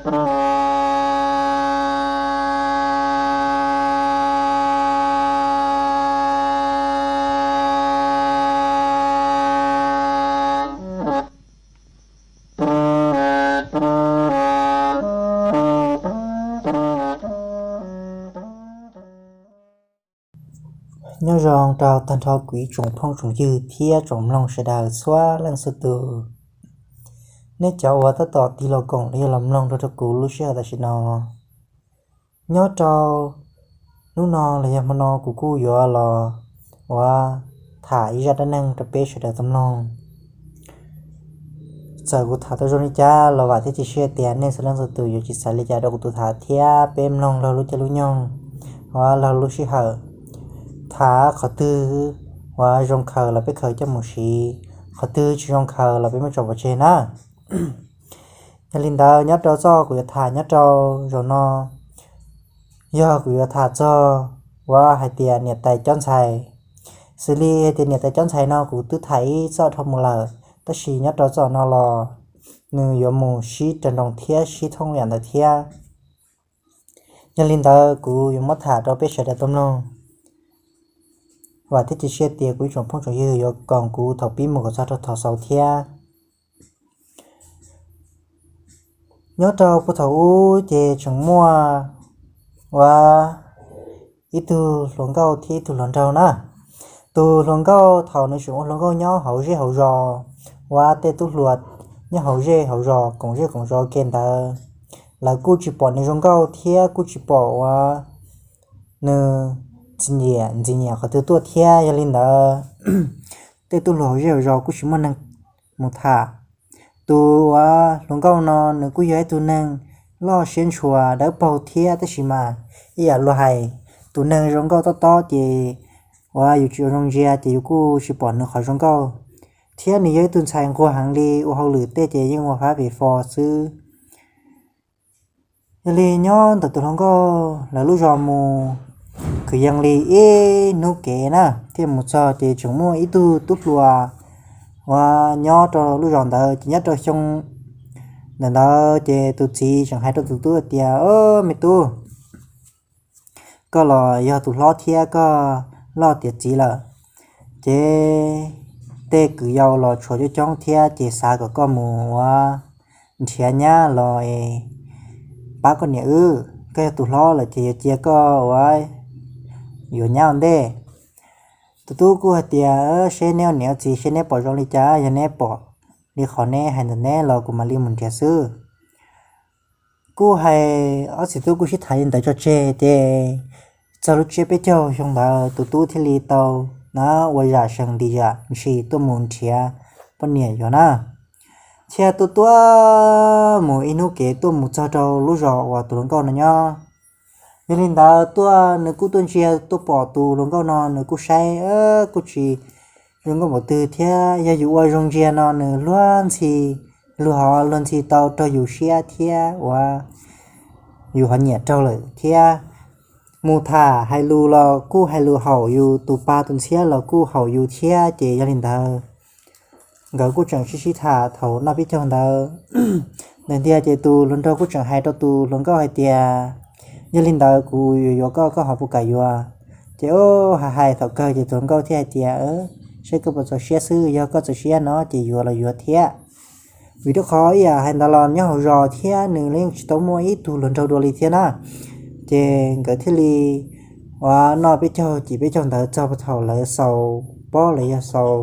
Nyob zoo rau tag nrho kuv ib tsoom phooj tsoom ywg thiab tsoom mloog sawv daws txhua leej txhua tus. Nej cov uas tab tom tig los koom los yog los mloog rau rau kuv lub sij hawm tam sim no. Nyob rau hnub no los yog hmo no kuv kuj yuav los ua tham ib zaj dab neeg rau peb sawv daws tau mloog. Txawm kuv tham tau zoo li cas los vam thiab cia siab tias nej txhua leej txhua tus yuav tsis xav li cas rau kuv tus tham thiab peb mloog laug lub caij lub nyoog, ua laug lub sij hawm. Tham qhov twg uas zoo khaws los peb khaws coj mus siv, qhov twg tsis zoo khaws los peb muab tso pov tseg na. Yog li ntawd nyob rau txoj kuv yuav tham nyob rau zaum no, yog kuv yuav tham txog uas hais tias niam tais cob ntxhais. Xws li hais tias niam tais cob ntxhais no kuv twb tham ib txoj dhau mus lawm, tab sis nyob rau txoj no los nws yuav mus sib raws nroos thiab sib thoob yam ntawd thiab. Yog li ntawd kuv yuav muab tham rau peb sawv daws tau mloog. Vam thiab cia siab tias kuv ib tsoom phooj tsoom ywg yuav koom kuv thaum pib mus kom txog rau thaum xaus thiab. Nyob rau puag thaum ub ces tseem muaj ua ib tug hluas nkauj thiab ib tug hluas nraug na. Tus hluas nkauj thaum nws tseem ua hluas nkauj nyob hauv zej hauv zos, ua tej tub hluas nyob hauv zej hauv zos koom zej koom zos ke ntawd, lawv kuj tsis pom nws zoo nkauj thiab kuj tsis pom ua nws txi nyiam ntxi nyiam qhov twg tuaj thiab. Yog li ntawd tej tub hluas hauv zej hauv zos kuj tsis muaj neeg mus tham. Tus ua hluas nkauj no nws kuj yog ib tug neeg loj siab ntshua dawb paug thiab, tab sis mas ib yam luag hais, tus neeg zoo nkauj tob tob ces ua yus tsis ua zoo ntsia ces yus kuj tsis pom nws qhov zoo nkauj, thiab nws yog ib tug ntxhais nquag heev li, ua hauj lwm tej ces yeej ua fab fes fo xwb. Yog li nyob ntawm tus hluas nkauj lawv lub zos mus kwv yees li ib hnub kev na, thiaj mus txog ces tseem muaj ib tug tub hluas uas nyob rau lub zos ntawd. Ces nyob rau xyoo ntawm ntawd ces tus txiv tseem hais rau tus tub tias, me tub, koj los yog tus hlob thiab koj loj tiav txiv lawm, ces tej kwv yau los tshuav coob coob thiab ces xav kom koj mus ua nrhiav nyab los pab koj niam wb. Koj yog tus hlob lawm ces yuav cia koj ua yuav nyab ua ntej. Tus tub kuj hais tias, seb neb ua niam ua txiv seb neb pom zoo li cas, yog neb pom li qhov neb hais ntawm neb los kuv mam li mus nrhiav xwb. Kuj hais ob txiv tub kuj sib tham li ntawd tso tseg ces txog lub tsiab peb caug xyoo ntawd tus tub thiaj li tau na ua zam sees nti zam ntshis tuaj mus nrhiav poj niam yuav na. Thiaj tuaj tuaj mus ib hnub kev tuaj mus txog rau lub zos uas tus hluas nkauj no nyob. Yog li ntawd tuaj nws kuj tuaj ntsia tuaj pom tus hluas nkauj no nws kuj saib kuj tsis zoo nkauj npaum twg thiab, yog yus ua zoo ntsia no nws luag ntxhi, luag ho luag ntxhi tau raug yus siab thiab ua yus ho nyiam raug lawm thiab. Mus tham hais lus los kuj hais lus haum yus, tus pa tus ntxhiab los kuj haum yus thiab, ces yog li ntawd nkawd kuj tseem sib sib tham thaum noj peb caug ntawd. Ntawm tiag ces tus hluas nraug kuj tseem hais rau tus hluas nkauj hais tias, yog li ntawd kuv yuav yuav koj, koj ho puas kam yuav? Ces hais hais thaum kawg ces tus hluas nkauj thiaj hais tias, seb koj puas txaus siab xwb, yog koj txaus siab no ces yuav los yuav thiab. Vim rau qhov ib yam hais ntawd los nyob hauv zos thiab nws yeej tsis tau muaj ib tug hluas nraug dua li thiab na. Ces nkawd thiaj li ua noj peb caug ces peb caug ntawd txog puag thaum lawv xaus pob los yog xaus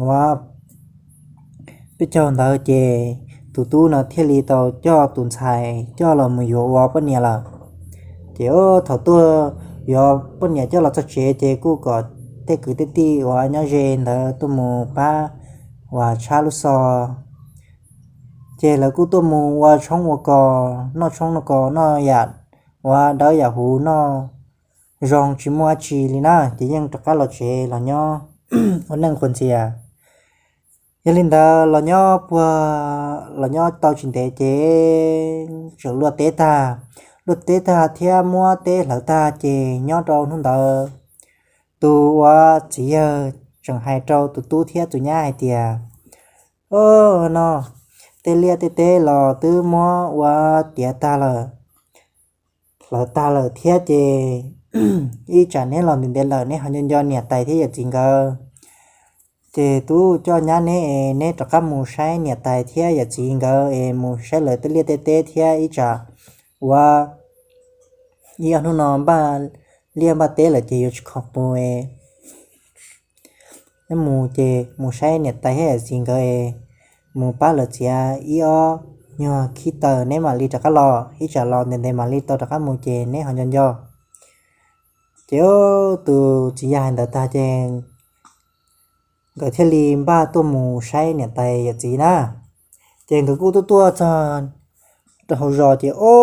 ua peb caug ntawd ces tus tub no thiaj li tau coj tus ntxhais coj los mus yuav ua poj niam lawm. Ces thaum tuaj yuav poj niam coj los txog tsev ces kuj kom tej kwv tej tij uas nyob ze ntawd tuaj mus pab uas tshab lub xov. Ces lawv kuj tuaj mus ua tshoob ua kos, noj tshoob noj kos, noj yam uas dawb yam huv, noj zoo tsis muaj dab tsi li na, ces yeej rov qab los tsev los nyob ua neej quas ntxias. Yog li ntawd los nyob puag, los nyob tau tsis ntev ces tseem luaj teb tag. Luaj teb tag thiab muab teb hlawv tag ces nyob rau hnub ntawd tus ua txiv yawg tseem hais rau tus tub thiab tus nyab hais tias, o, no, tej liaj tej teb los twb muab ua tiav tag lawm, hlawv tag lawm thiab ces ib tsam neb los ntev ntev lawm neb ho nco nco niam tais thiab yawm txiv nkawd. Ces tub coj nyab neb es neb rov qab mus saib niam tais thiab yawm txiv nkawd es mus saib lawv tej liaj tej teb thiab ib tsam ua ib ob hnub no npaj liaj npaj teb lawm ces yuav tsis khoom mus es neb mus ces mus saib niam tais thiab yawm txiv nkawd es mus pab lawv txiav ib ob nyuag khib taws neb mam li rov qab los, ib tsam los ntev ntev mam li tau rov qab mus ces neb ho nco nco. Ces tus txiv yawg hais ntawd tag ces nkawd thiaj li npaj tuaj mus saib niam tais yawm txiv na. Ces nkawd kuj tuaj tuaj txog rau hauv zos ces o,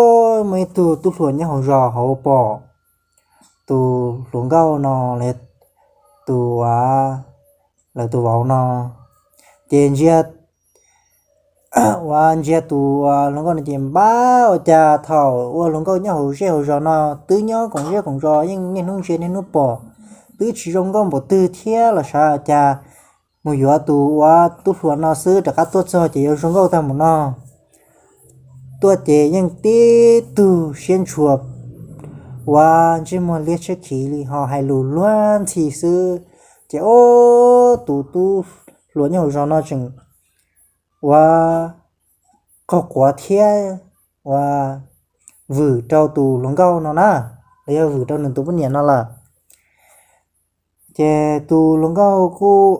muaj ib tug tub hluas nyob hauv zos hauv pom tus hluas nkauj no, tus, lawv tus vauv no, ces ntsia, ua ntsia tus hluas nkauj no ces npab ua cas thaum ua hluas nkauj nyob hauv zej hauv zos no twb nyob koom zej koom zos yeej niaj hnub ntsia niaj hnub pom, twb tsis zoo nkauj npaum twg thiab los sav cas mus yuav tus ua tub hluas no xwb rov qab tuaj txog ces yuav zoo nkauj tag mus no. Tuaj ces yeej tib tug siab ntshua ua ntsej muag liab tshiab khiv li ho hais lus luag ntxhi xwb. Ces o, tus tub hluas nyob hauv zos no tseem ua qaug quav thiab ua vwm rau tus hluas nkauj no na, los yog vwm rau nws tus poj niam no lawm. Ces tus hluas nkauj kuj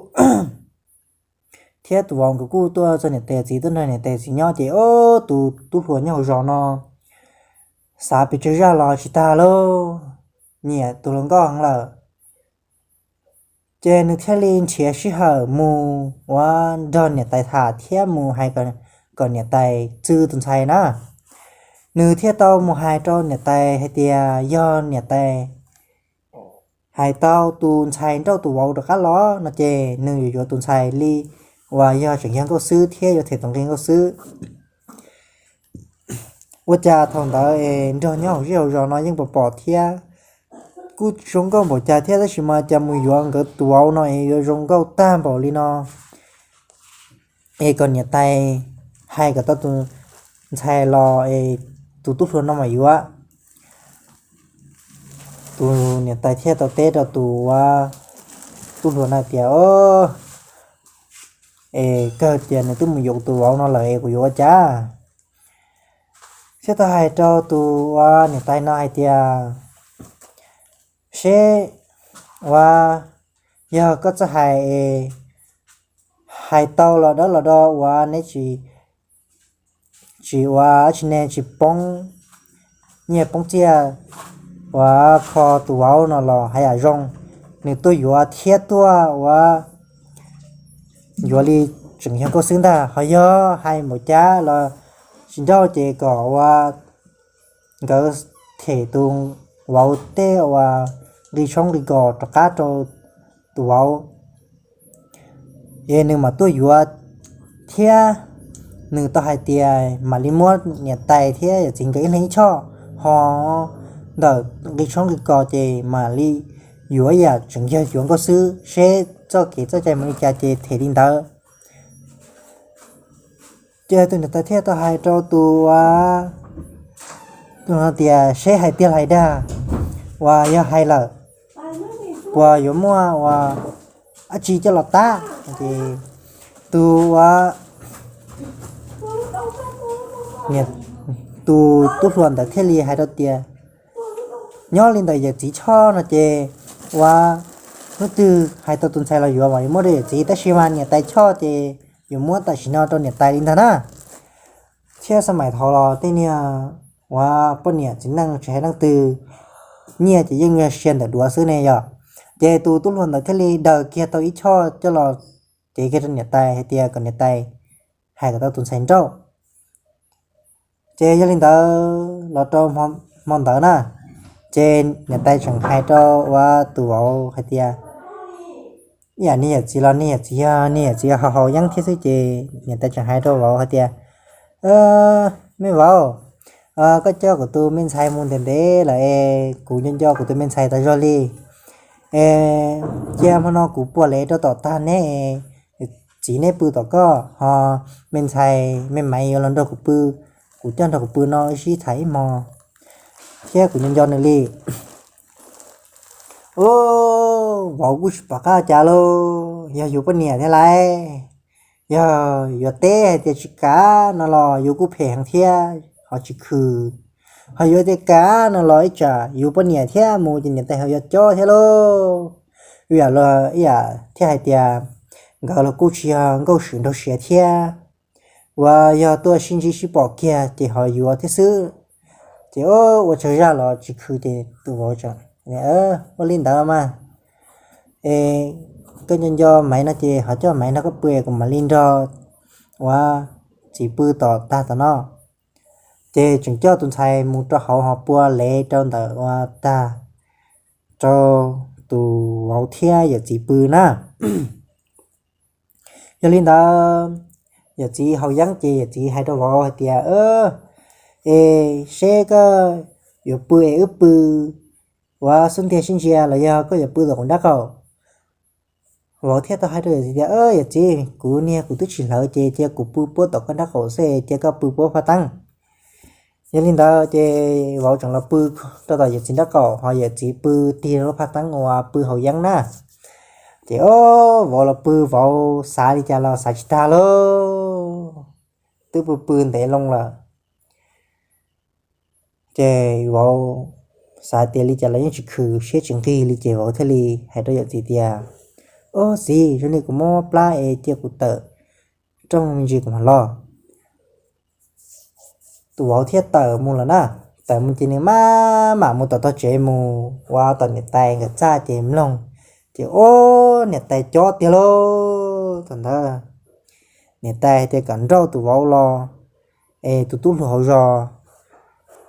thiab tus vauv nkawd kuj tuaj txog niam tais txiv, tuaj nrog niam tais txiv nyob ces o, tus tub hluas nyob hauv zos no xav pes tsawg zaj los tsis tag lauj, nyiam tus hluas nkauj heev lawm. Ces nws thiaj li nrhiav sij hawm mus ua nrog niam tais tham thiab mus hais kom niam tais txwv tus ntxhais na. Nws thiaj tau mus hais rau niam tais hais tias yog niam tais hais tau tus ntxhais nrauj tus vauv rov qab los no ces nws yuav yuav tus ntxhais li uas yog tseem yog nkauj xwb thiab yuav them tus nqi nkauj xwb. Ua cas thaum ntawd es nrog nyob hauv zej hauv zos no yeej pom pom thiab kuj zoo nkauj npaum cas thiab tab sis mas cas mus yuav nkawd tus vauv no es yuav zoo nkauj tag npaum li no. Es kom niam tais hais kom tau tus ntxhais los es tus tub hluas no mas yuav. Tus niam tais thiaj tau teb rau tus tub hluas no tias, es kawg tias nws twb mus yuav tus vauv no lawm es kuv yuav ua cas? Thiaj tau hais rau tus ua niam tais no hais tias, seb, ua, yog koj txawj hais es hais tau los dawb los do uas neb tsis, tsis ua tsis ne tsis poob nyiaj poob txiaj uas kho tus vauv no los haj yam zoo, nws tuaj yuav thiab tuaj ua yuav li tseem yog nkauj xwb ntag. Ho yog hais npaum cas los tsis nrauj ces kom ua nkawd them tus vauv tej uas nqi tshoob nqi kos rov qab rau tus vauv, es nws mam tuaj yuav thiab. Nws tau hais tias mam li muab niam tais thiab yawm txiv nkawd ib leeg ib choj, ho ntawm nqi tshoob nqi kos ces mam li yuav yam tseem yog yuav nkauj xwb, seb txoj kev txoj cai mus li cas ces them li ntawd. Ces tus niam tais thiaj tau hais rau tus ua, tus no tias, seb hais tiag los hais dag, uas yog hais lawm puas yuav muaj ua dab tsi coj los tab? Ces tus ua, tus tub hluas ntawd thiaj li hais rau tias, nyob li ntawm yawm txiv choj no ces ua hnub twg hais tau tus ntxhais los yuav mas yuav muab rau yawm txiv, tab sis mas niam tais choj ces yuav muab tam sim no rau niam tais li ntag na. Thiab xab maim thaud los tej niag ua poj niam txiv neej tsis hais leej twg, nyiaj ces yeej yog sia ntawm duav xwb ne yom. Ces tus tub hluas ntawd thiaj li daws kiag tau ib choj coj los cev kiag rau niam tais hais tias kom niam tais hais kom tau tus ntxhais nrauj. Ces yog li ntawd los rau hmo ntawd na, ces niam tais tseem hais rau ua tus vauv hais tias, ib yam niag yawm txiv los niag yawm txiv yog niag yawm txiv haus haus yeeb thiab xwb ces niam tais tseem hais rau vauv hais tias, me vauv, koj coj kuv tus me ntxhais mus ntev ntev lawm es kuv nco nco kuv tus me ntxhais tas zog li. Es cia hmo no kuv puas lev rau tom tag neb, txiv txiv neb pw tom koj, ho me ntxhais me maiv yuav los nrog kuv pw, kuv coj nrog kuv pw no sib tham ib hmo thiab kuv nco nco nws li. Ub, vauv kuj tsis pom qab cas lauj, yog yus poj niam thiab lais. Yog yuav teb hais tias tsis kam no los yus kuj phem heev thiab ho tsis khw. Ho yuav tias kam no los ib tsam yus poj niam thiab mus ces niam tais ho yuav cob thiab lauj. Ib yam li, ib yam thiab hais tias nkawd los kuj tsis yog nkauj swm nraug siav thiab, uas yog tuaj sib ntsib sib pom kiag ces ho yuav thiab xwb. Ces ua tsaug zaj los tsis khw ces tus vauv tseem ua li ntawd mas, es koj nco nco maiv no ces ho coj maiv nrog koj pw, kuv mam li nrog ua txiv pw tom tag tom no. Ces tseem coj tus ntxhais mus rau hauv ho pua lev rau ntawm ua tag rau tus vauv thiab yawm txiv pw na. Yog li ntawd, yawm txiv haus yeeb ces yawm txiv hais rau vauv hais tias, es seb koj yuav pw es wb pw ua xub ntiag sib ntsia los yog koj yuav pw tom kuv nraub qaum. Vauv thiaj tau hais rau yawm txiv tias, yawm txiv, kuv niag kuv twb tsis hlawv ces cia kuv pw puab tom koj nraub qaum xwb, cia koj pw puab phaj teeb. Yog li ntawd ces vauv tseem los pw rau tom yawm txiv nraub qaum, ho yawm txiv pw tig lub phaj teeb uas pw haus yeeb na. Ces o, vauv los pw, vauv xav li cas los xav tsis tag lauj, twb pw pw ntev loo lawm. Ces vauv xav tias li cas los yeej tsis khw siab tsis nqig li ces vauv thiaj li hais rau yawm txiv tias, o txiv, zoo li kuv mob plab es cia kuv tawm rooj me ntsis kuv mam los. Tus vauv thiaj tawm mus lawm na. Tawm mus ces nws maj mam mus tom tog tsev mus ua tom niam tais nkawd txaj ces mloog, ces o, niam tais cob tiag lauj. Thaum ntawd niam tais hais tias kom nrauj tus vauv los es tus tub hluas hauv zos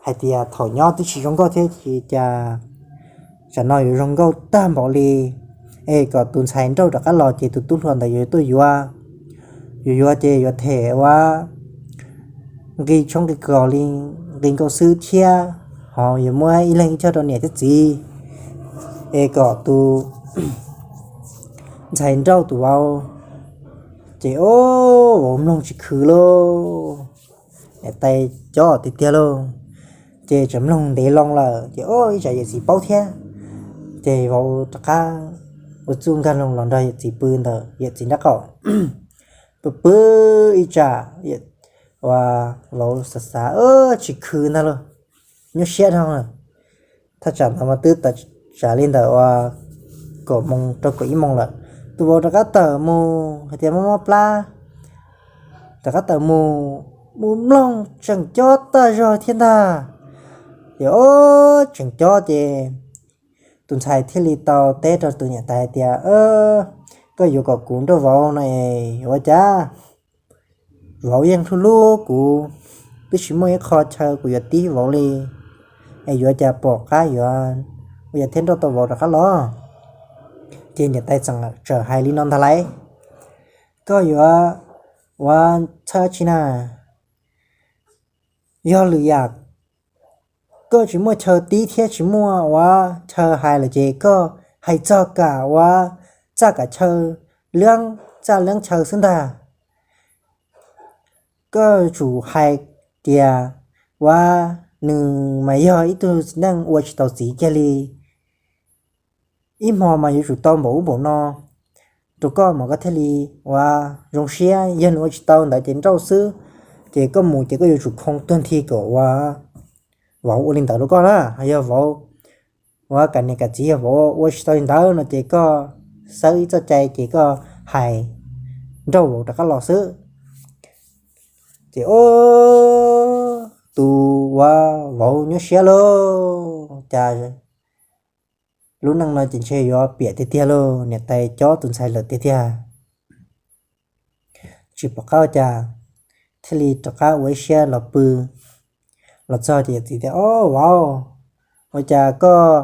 hais tias thaum nyob twb tsis zoo nkauj thiab ces cas tsam no yuav zoo nkauj tag npaum li, es kom tus ntxhais nrauj rov qab los ces tus tub hluas ntawd yuav tuaj yuav, yuav yuav ces yuav them ua nqi tshoob nqi kos li nqi nkauj xwb thiab, ho yuav muab ib leeg ib choj rau niam thiab txiv, es kom tus ntxhais nrauj tus vauv. Ces o, vauv mloog tsis khw lauj, niam tais cob tiag tiag lauj. Ces tseem mloog ntev loo lawm ces o, ib tsam yawm txiv paub thiab, ces vauv rov qab ua txuj nkag loo los nrog yawm txiv pw ntawm yawm txiv nraub qaum. Pw pw ib tsam, vauv xav xav tsis khw ntag lauj, nyuaj siab dhau lawm. Thaj tsam ntawd mas twb tawm tsam li ntawm ua kaum moos rau kaum ib moos lawm. Tus vauv rov qab tawm mus hais tias mob mob plab, rov qab tawm mus, mus mloog tseem cob tag zog thiab ntag. Ces o, tseem cob ces tus ntxhais thiaj li tau teb rau tus niam tais hais tias, koj yuav kom kuv nrauj vauv no es ua cas vauv yeej hlub hlub kuv, twb tsis muaj ib qho chaw kuv yuav tib vauv li, es yuav cas pom qab yuav, ua cas thiaj nrauj tau vauv rov qab los. Ces niam tais txawm hais li no ntag lauj, koj yuav ua txhawj tsi na, yog lwm yam koj tsis muaj chaw tib thiab tsis muaj ua chaw hais lawm ces koj hais txog kam ua txaj kam chaw, leeb txaj leeb chaw xwb ntag. Koj tsum hais tias ua nws mas yog ib tug txiv neej ua tsis tau txiv kiag li, ib hmo mas yuav tsum tau npaum ub npaum no rau koj mas koj thiaj li ua zoo siab, yog nws ua tsis tau ntawd ces nrauj xwb. Ces koj mus ces koj yuav tsum khoo tuag nthi kom ua, vauv ua li ntawd rau koj na. Yog vauv ua kam niam kam txiv, yog vauv ua tsis tau li ntawd no ces koj xawb ib txoj cai ces koj hais nrauj vauv rov qab los xwb. Ces o, tus ua vauv nyuaj siab lauj, cas lub neej no ces ntshe yuav piam tiag tiag lauj, niam tais cob tus ntxhais lawm tiag tiag. Tsis pom qab ua cas, thiaj li rov qab ua ib siab los pw. Los txog ces yawm txiv tias, o vauv, ua cas koj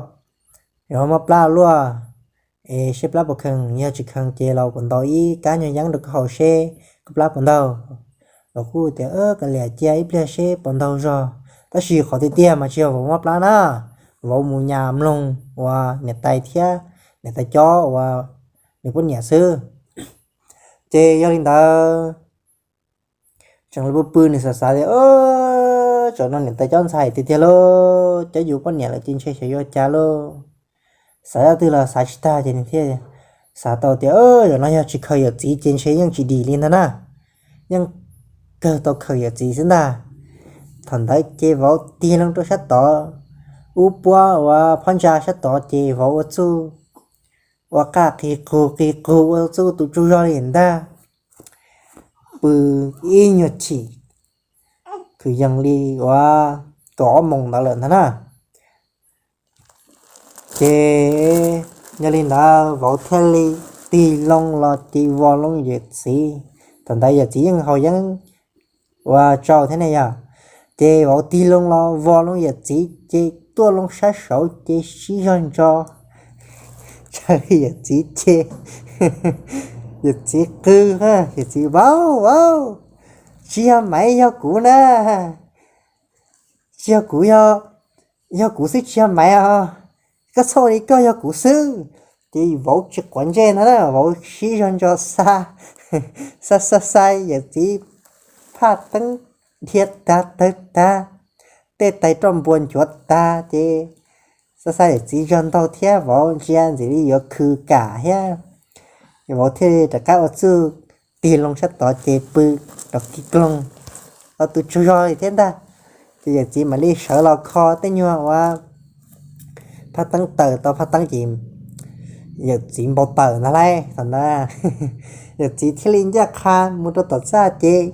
yuav mob plab luaj, es seb plab puas khees, yog tsis khees ces los kuv ntaus ib kab nyuag yeeb rau koj haus seb koj plab puas ntaug. Vauv kuj tias, kav liam cia ib pliag seb puas ntaug zog. Tab sis qhov tiag tiag mas tsis yog vauv mob plab na, vauv mus nyas mloog uas niam tais thiab niam tais cob uas nws poj niam xwb. Ces yog li ntawd, tseem li pw pw nws xav xav tias, Tsam no niam tais cov ntxhais tiag tiag lauj, cov yus poj niam lawm ces ntshe xyov yuav cas lauj. Xav twg los xav tsis tag ces nws thiaj xav tau tias, Tsam no yog tsis khaws yawm txiv ces ntshe yeej tsis dim li ntag na, yeej kawg tau khaws yawm txiv xwb ntag. Thaum ntawd ces vauv tig loo rau sab tod, ub puab uas phab ntsa sab tod ces vauv ua txuj ua qaj qis qus qis qus ua txuj tus tsaug zog li ntag. Pw ib nyuag chim, kwv yees li uas kaum ob moos ntawd lawm ntag na. Ces yog li ntawd vauv thiaj li tig loo los ces vos loo yawm txiv. Thaum ntawd yawm txiv yeej haus yeeb ua tsau thiab ne yog. Ces vauv tig loo los vos loo yawm txiv ces tuaj loo sab saud ces sib zog ntso tsawv yawm txiv ces yawm txiv qw, yawm txiv, Vauv, vauv, tsis yog Maiv, yog kuv na, tsis yog kuv, yog kuv xwb, tsis yog Maiv os, koj txhob li koj, yog kuv xwb. Ces vauv tsis quav ntsej ntag na, vauv sib zog ntso xa, xa xa xa yawm txiv phaj teeb dhia tag tawg tag, tej tais roj npua nchuav tag ces xa xa yawm txiv zog ntaug thiab vauv ntsia ntxim li yuav khwv kam thiab. Vauv thiaj rov qab ua txuj tig loo sab tod ces pw rau kiv kloog, ua tus tsaug zog li thiab ntag. Ces yawm txiv mam li sawv los kho tej nyuag ua phaj teeb taws tau phaj teeb ces yawm txiv npau taws ntag lauj. Thaum ntawd yawm txiv thiaj li ncaj qha mus rau tom txaj ces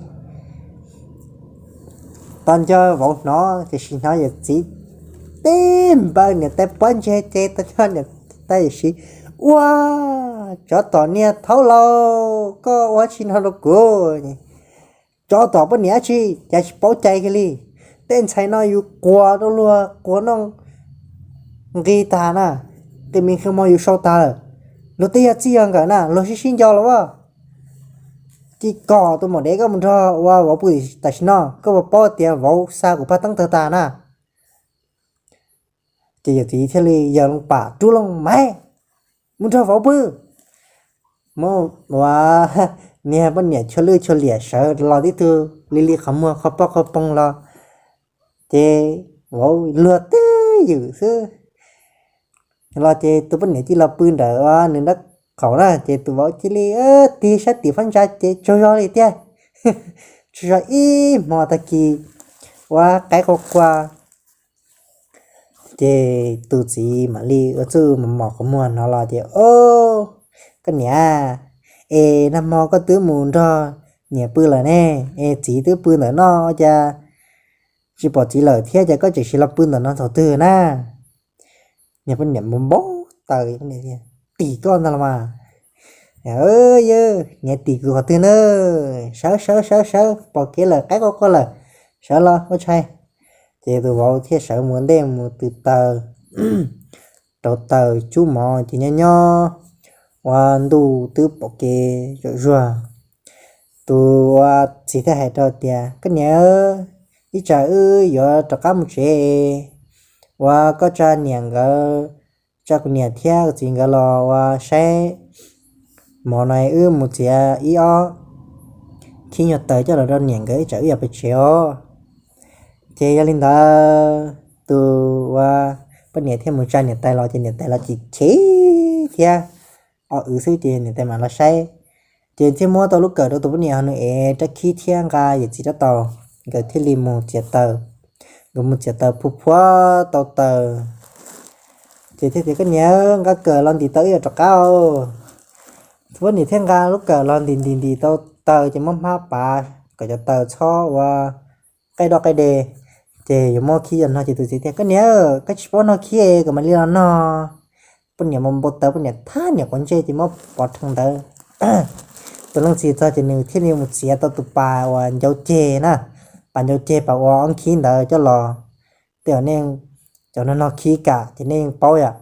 tau nco vauv hnov, tiam sis hnov yawm txiv teb npaw niam tais pob ntseg ces tau nco niam tais yawm txiv, Ua, tsov tom niag thaub laus, koj ua tsi no rau kuv? Tsov tom poj niam dab tsi, cas tsis paub cai kiag li? Tej ntxhais no yus quas rau luag quas noj nqi tag na, qi me qi mo yus sau tag lawm. Luag twb yog txij yog nkawm na, luag sib sib nco los as. Cia kom tus maum dev koj mus nrog ua vauv pw tam sim no, koj puas paub tias vauv xa kuv phaj teeb tawg tag na? Ces yawm txiv thiaj li yaws loo pam rub loo, Maiv, mus nrog vauv pw. Muab ua niag poj niam chua lwj chua liam sawv los tib tug li li qhov muag qhov pob qhov poog los, ces vauv luag twb ywm xwb los ces tus poj niam cia li los pw ntawm ua nws nraub qaum na, ces tus vauv cia li tig sab tim phab ntsa ces tsaug zog li tiag. Tsaug zog ib hmo tag kis ua qaib qua qua. Ces tus txiv mam li ua txuj mos mos qhov muag hnov los ces, Ob, koj niam, es nag hmo koj twb mus nrog niam pw lawm ne, es txiv twb pw ntawm no cas tsis pom txiv lawm thiab, cas koj tseem sim los pw ntawm no thaum twg na? Niag poj niam npau npau taws, Tim koj ntag los mas. Yawg, niam tim kuv qhov twg na? Sawv sawv sawv sawv, pom kev lawm, qaib qua qua lawm, sawv los ua tshais. Ces tus vauv thiaj sawv mus ua ntej mus tws taws, rauv taws cub mov ces nyob nyob ua ntuj twb pom kev zam zuag. Tus ua txiv thiaj hais rau tias, Koj niam, ib tsam wb yuav rov qab mus tsev, ua koj tsa niam nkawd, tsa kuv niam thiab kuv txiv nkawd los ua saib mov no, wb mus txiav ib ob khib nyuag taws coj los rau niam nkawd ib tsam wb yuav pais tsev os. Ces yog li ntawd tus ua poj niam thiaj mus tsa niam tais los ces niam tais los chim chim thiab, o wv xwb ces niam tais mam los saib. Ces thiaj muab tau lub kawm rau tus poj niam ho nws ev rab khib thiab nqa yawm txiv rab taus, nkawd thiaj li mus txiav taws. Nkawd mus txiav taws phua phua tau taws, ces thiaj tias, Koj niam, nqa kawm los ntim taws wb yuav rov qab os. Tus poj niam thiaj nqa lub kawm los ntim ntim ntim tau taws ces muab hmab pav kom cov taws txhob ua qaij doj qaij de, ces yuav muab khib coj noj. Ces tus txiv tias, Koj niam, koj tsis paub noj khib, kom mam li los noj. Poj niam mus npau taws, poj niam thab niam quav ntsej ces muab pov rhees ntawd. Tus leej txiv txog ces nws thiaj li mus txiav tau tus pas uas ncau ceg na, pas ncau ceg pas ua ob khib ntawd coj los. Tej zaum nej cov noj noj khib kam ces nej yeej paub yom.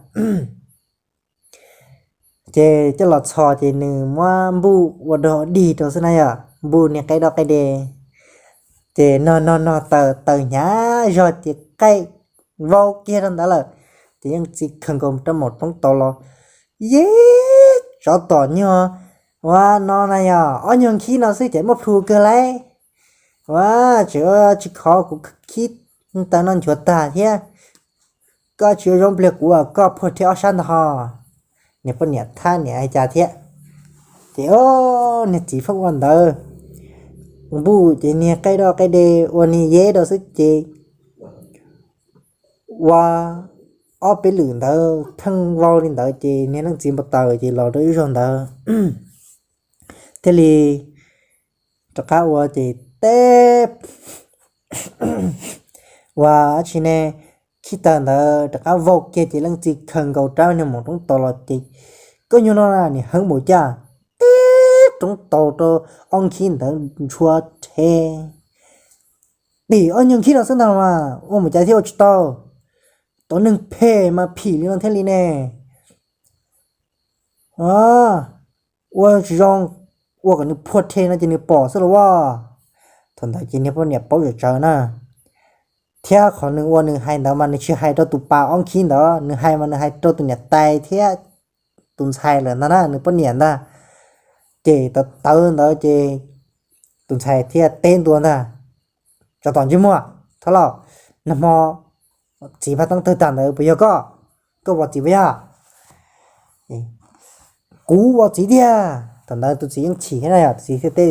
Ces coj los txhos ces nws muab npuj ua dog dig rau xwb na yom, npuj niag qaij doj qaij de. Ces nog nog nog taws, taws hnyav zog ces qaij vau kiag rau ntawd lawm. Ces yeej txi khaws nkaus rab maum roob tod los, yeb, tsov tom nyuag Ua no na yog ob nyuag nkhib no xwb ces muaj plhu kawg lauj. Ua, tseem tsis khov kuv khib taws no nchuav tag thiab. Koj tsis ua zoo pliag kuv, koj puag rhe ob sab ntag ho. Niag poj niam thab niam hais cas thiab. Ces niag txiv pheej ua ntawd, npuj ces niag qaij doj qaij de ua niag yeb rau xwb ces ua ob peb lwm ntawd pheej vau li ntawd ces niag leej txiv npau taws ces los rau ib zaug ntawd thiaj li rov qab ua ces teb ua tsi ne, khib taws ntawd rov qab vau kiag ces leej txiv khaws nkaus rab niag maum roob taus los ces, koj nyuag no na niag heev npaum cas, tib roob taus rau ob nkhib ntawd ntshua rhe. Tim ob nyuag nkhib no xwb ntag mas ua mus cas thiaj ua tsis tau, tau neeg phem mas phim li no thiaj li ne. Ua tsis zoo, ua kom nws phua rhe no ces nws pom xwb los as. Thaum ntawd ces niag poj niam paub tsawv tsawv na, thiab qhov nws ua nws hais ntawd mas nws tsis hais rau tus pas ob nkhib ntawd, nws hais mas nws hais rau tus niam tais thiab tus ntxhais lawm ntag na, nws poj niam ntag. Ces tawv tawv ntawd ces tus ntxhais thiaj teb ntua ntag, tso tom ntsej muag, thab laus, nag hmo txiv paj teeb tawg tag ntawd puas yog koj? Koj vov txiv puas yog? Kuv vov txiv tiag. Thaum ntawd tus txiv yeej chim thiab na, tus txiv thiaj teb,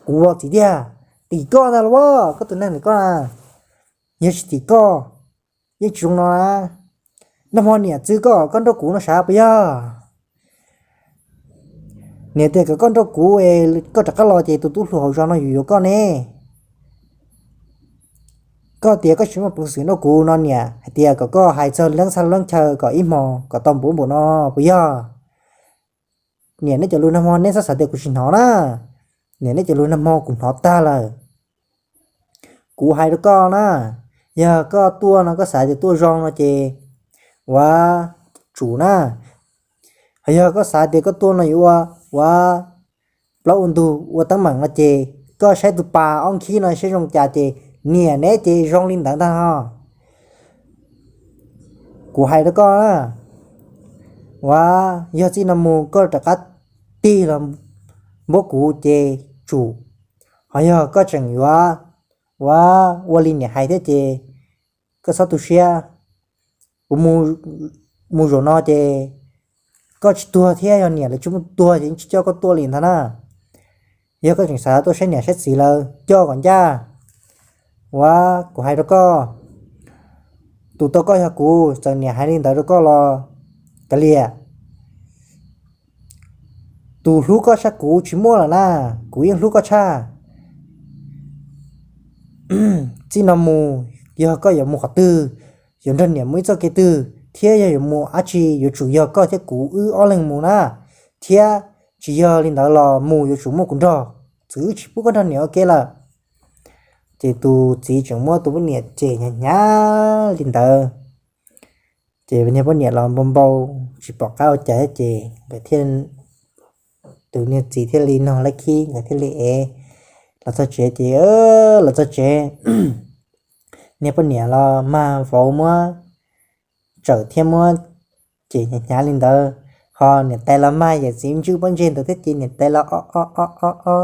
kuv vov txiv tiag. Tim koj ntag los as, koj tus neeg tim koj na. Yog tsis tim koj, yeej tsis zoo no na. Nag hmo niam txwv koj, koj nrauj kuv no sav puas yog? Niam tias kom koj nrauj kuv, koj rov qab los ces tus tub hluas hauv zos no yuav yuav koj ne. Koj tias koj tsis muaj peev xwm nrauj kuv no, niam hais tias kom koj hais txog leeb txha leeb chaw kom ib hmos kom tau npaum npaum no puas yog? Niam, neb cov lus nag hmo neb txhob xav tias kuv tsis hnov na. Niam, neb cov lus nag hmo kuv hnov tag lawm. Kuv hais rau koj na, yog koj tuaj no koj xav tias tuaj zoo no ces ua tsum na. Ho yog koj xav tias koj tuaj no yuav ua, ua plaub ua ntug ua teeb meem no ces koj saib tus pas ob nkhib no saib zoo cas ces niam neb ces zoo li ntawd ntag ho. Kuv hais rau koj na, ua yog txij no mus koj rov qab tig los npuab kuv ces tsum. Ho yog koj tseem yuav ua, ua li niam hais thiab ces koj txhob tu siab. Kuv mus zaum no ces koj tsis tuag thiab, yog niam lawv tsis muaj tuag ces yeej tsis coj koj tuaj li ntag na. Yog koj tseem xav tuaj saib niam saib txiv lawm coj kom ncaj. Ua, kuv hais rau koj, tus tau koj yog kuv, txawm niam hais li ntawd rau koj los kav liam. Tus hlub koj tshaj kuv tsis muaj lawm na, kuv yeej hlub koj tshaj. Txij no mus, yog koj yuav mus qhov twg, yuav nrog niam mus ib txoj kev twg thiab yog yuav mus dab tsi yuav tsum yog koj thiab kuv wb ob leeg mus na, thiab tsis yog li ntawd los mus yuav tsum muaj kuv nrog, txwv tsis pub koj nrog niam ua ke lawm. Ces tus txiv tseem muab tus poj niam cem hnyav hnyav li ntawd. Ces niag poj niam los npau npau tsis pom qab ua cas thiab ces nkawd thiaj, tus niag txiv thiaj li nog lab khib nkawd thiaj li ev los txog tsev ces los txog tsev, niag poj niam los mag vauv muab tsawm thiab muab cem hnyav hnyav li ntawd, ho niam tais los mag yawm txiv ntswj pob ntseg ntawd thiab ces niam tais los o o o o o.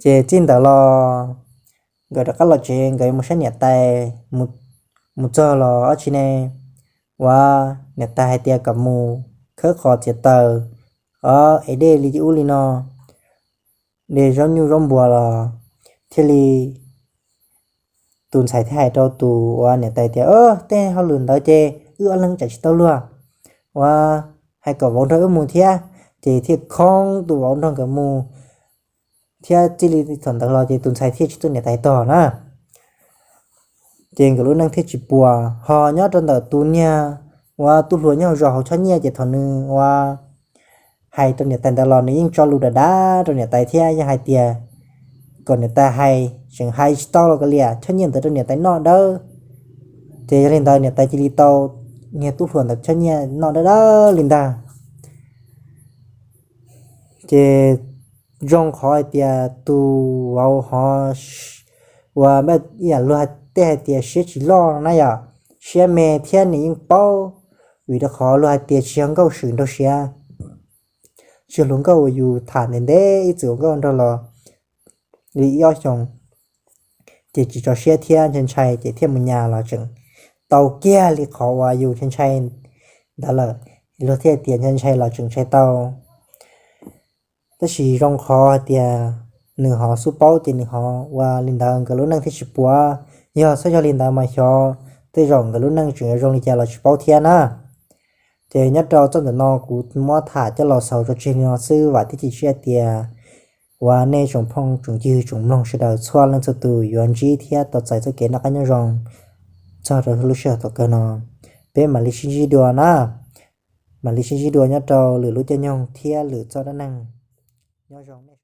Ces txij ntawd los nkawd rov qab los tsev, nkawd mus saib niam tais, mus txog los ob tsi ne, ua niam tais hais tias kom mus khawb qos txiav taws, o, ev dej li ub li no, de zaub nyuj zaub npua los thiaj li, tus ntxhais thiaj hais rau tus ua niam tais tias, tej hauj lwm ntawd ces wb ob leeg tsam tsis tau luag, ua hais kom vauv nrog wb mus thiab, ces thiaj khoob tus vauv nrog nkawd mus thiab txij li thaum ntawd los ces tus ntxhais thiaj tsis tuaj niam tais tog na. Ces nkawd lub neej thiaj tsis puas. Ho nyob rau ntawm tus niag ua tub hluas nyob hauv zos hauv Choj Nyiaj ces thaum nws ua hais rau niam tais ntawd los nws yeej tso lus dav dav rau niam tais thiab yeej hais tias kom niam tais hais, tseem hais tsis tau los kav liam, Choj Nyiaj ntawd rau niam tais noj dawb. Ces yog li ntawd niam tais cia li tau niag tub hluas ntawd Choj Nyiaj noj dawb dawb li ntag. Ces zoo qhov hais tias tus vauv ho ua ib yam luag tej hais tias siab tsis loj na yom, siab me thiab nws yeej paub, vim rau qhov luag hais tias tsis yog nkauj swm nraug siav. tsis hluas nkauj uas yus tham ntev ntev ib txwm ua nkauj nraug los li ib ob xyoos, ces tsis tso siab thiab ntshai ntshai ces thiaj mus nyas los tseem tau kiag li qhov uas yus ntshai ntshai ntawd lawm. Luag thiaj tias ntshai ntshai los tseem ntshai tau. Tab sis zoo qhov hais tias nws ho xub paub ces nws ho ua li ntawd nkawd lub neej thiaj tsis puas. Yog txhob yog li ntawd mas xyov tej zaum nkawd lub neej tseem yuav zoo li cas los tsis paub thiab na. Ces nyob rau txoj ntawm no kuv muab tham coj los xaus tso tseg li no xwb, vam thiab cia siab tias uas nej tsoom phooj tsoom ywg tsoom mloog sawv daws txhua leej txhua tus yuav ntsib thiab tau txais txoj kev noj qab nyob zoo txog rau lub sij hawm tom kawg no. Peb mam li sib ntsib dua na, mam li sib ntsib dua nyob rau lwm lub caij nyoog thiab lwm txoj dab neeg. Nyob zoo.